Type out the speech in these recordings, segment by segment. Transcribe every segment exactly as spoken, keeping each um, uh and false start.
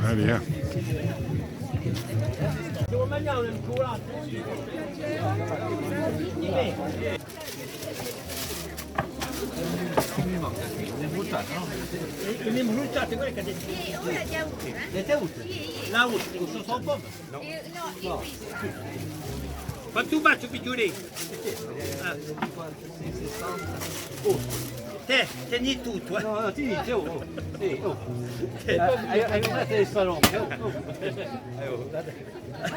Allez, hein. Quantu facciu, figliulè? Ah. Oh, tè, teni tuttu, eh. Nò, nò, tè, tè, oh, oh, tè, oh. Eh, eh, eh, guardate il salone, oh, oh. Eh, oh, guarda.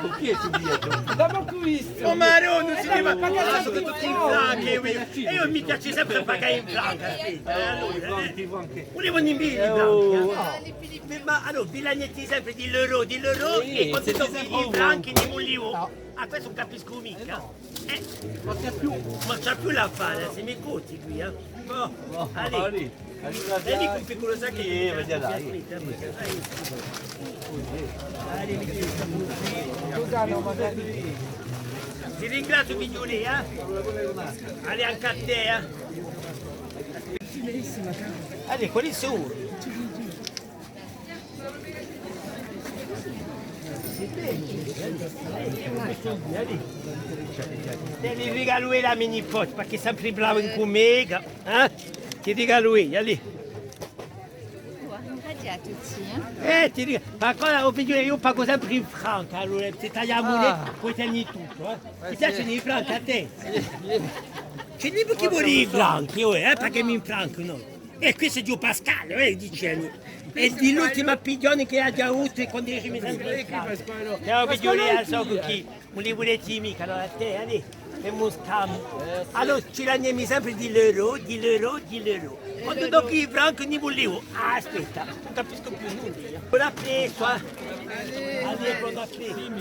Oh, chì hè stu bigliettu? L'avemu vistu. Oh, Maronna, si deve pagà in franchi, eh, eiu mi piace sempre pagà in franchi, eh, allora, eh. Vulevu un impiu in franchi, eh. Ma allora, vi lagneti sempre di l'euro, di l'euro, è quandu tocca i franchi, ne vulivu. Ah, questu ùn capiscu micca. Eh, ma c'hè più, ma c'hè più l'affare, eh, semu cotti quì, eh. Oh, allez. Veni cù un picculu sacchettu. Ti ringraziu, figliulè, eh. Allez, ancu à tè, eh. Allez, quali sò? Tè, li rigalu à a me nipote, perchè hè sempre brava incù mè, eh? Ti rigalu, allez. Eh, ti rigalu, ma quì, o figliulè, eiu pagu sempre in franchi, allora, s'è t'ai a muneta, poi teni tuttu, eh? Ti piacenu i franchi à tè? Ci n'hè chì voli i franchi, oh, eh, perchè mi in franchi, nò? È questu hè Ghjuvan Pascale, eh, dicenu. Hè di l'ultima pighjona ch'aghju avutu è quandu eiu mi sò... Ciao, figliulè, a sò chì, ùn li vuleti micca, allora à tè, allez, femu un scambiu. Allora, ci lagnemu sempre di l'euro, di l'euro, di l'euro. Quandu tocca i franchi, ne vulivu. Ah, aspetta, ùn capiscu più nulla. Bon appressu, eh. Allez, bon appressu.